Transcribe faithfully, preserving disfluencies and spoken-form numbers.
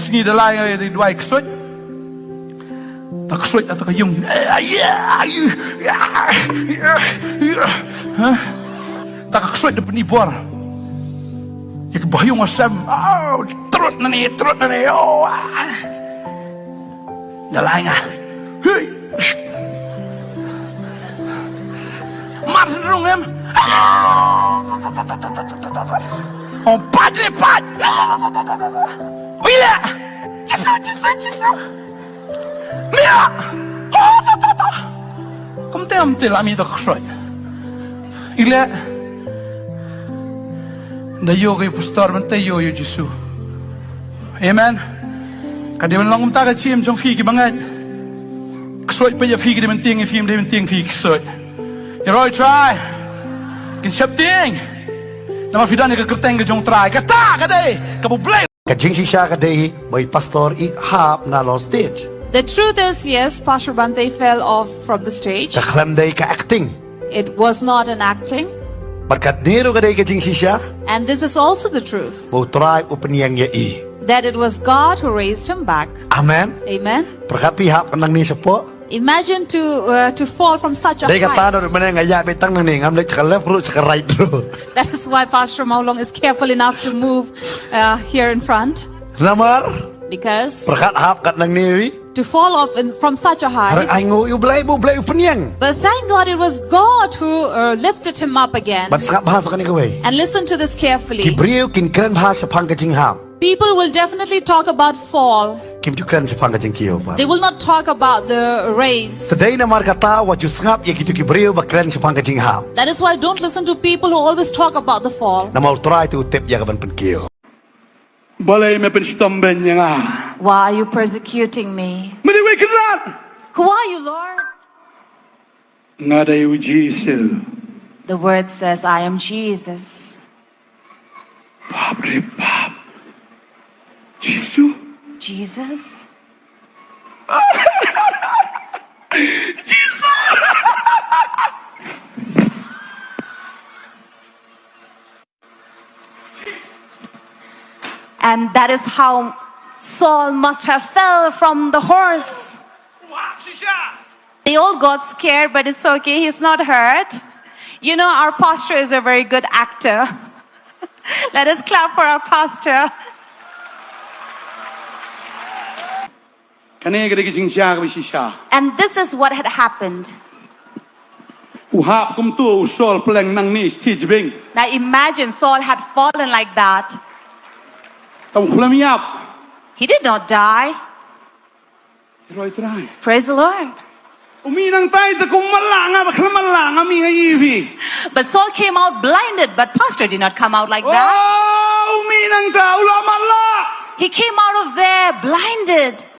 Ni da lai ngai da duwai ksuid. Ta ksuid ta ka yung. Ha? Ta ka ksuid da pyni bor. Ïa ka ba yung asem. Oh, trut na ni, trut na ni. Oh, ah. Da lai nga. Hei. Mar rung em. Oh, pat ni pat. Bila. Jisu, Jisu, Jisu. Mia. Oh, ta, ta, ta. Kumte, kumte la mi ta ksuid. Ile. Da ïoh ka pastor ban te ïoh ïa Jisu. Amen. Ka dei ban long kumta ka jingim jong phi ki bangeit. Ksuid pa ïa phi ki dei ban tieng ïa phi, dei ban tieng phi ksuid. Ïa roi Trai. Kin shep tieng. Namar phi don ïa ka kyrteng ka jong Trai. Kata ka dei kaba U Blei. Ka jingshisha ka dei ba i pastor i hap na long stage. The truth is, yes, Pastor Bhante fell off from the stage. Ka khlem dei ka acting. It was not an acting. Bad katne ruh ka dei ka jingshisha. And this is also the truth. Ba U Trai u pynïeng ïa i. That it was God who raised him back. Amen. Amen. Pyrkhat phi hap ka nangne shapoh. Imagine to, uh, to fall from such a height. Dei kata ruh mynne nga ïa beit tang nangne, ngam leit sha ka left ruh sha ka right ruh. That is why Pastor Mawlong is careful enough to move, uh, here in front. Namar. Because. Pyrkhat hap kat nangne wi. To fall off in, from such a height. Hynrei ainguh ïa U Blei, U Blei u pynïeng. But thank God it was God who, uh, lifted him up again. Bad sngap bha sa kane kawei. And listen to this carefully. Ki briew kin kren bha shaphang ka jinghap. People will definitely talk about fall. Kim ju kren shaphang ka jingkiew pat. They will not talk about the race. Te dei namar kata wat ju sngap ïa kito ki briew ba kren shaphang ka jinghap. That is why don't listen to people who always talk about the fall. Namar U Trai te u tip ïa kaban pynkiew. Balei me pynshitom beiñ ïa nga? Why are you persecuting me? Me dei uwei kynrad. Who are you, Lord? Nga dei u Jisu. The word says, "I am Jesus." Bap re bap. Jisu. Jesus. Jisu. And that is how Saul must have fell from the horse. They all got scared, but it's okay. He's not hurt. You know, our pastor is a very good actor. Let us clap for our pastor. Kane ka dei ka jingshisha kaba shisha. And this is what had happened. U hap kumto u Saul, pleng nangne stage beng. Now imagine Saul had fallen like that. Tang u khlem ïap. He did not die. Roi Trai. Praise the Lord. U mih nangta i te kum mala nga, ba khlem mala nga, mih ha i phi. But Saul came out blinded, but pastor did not come out like that. Oh, u mih nangta u la mala. He came out of there blinded.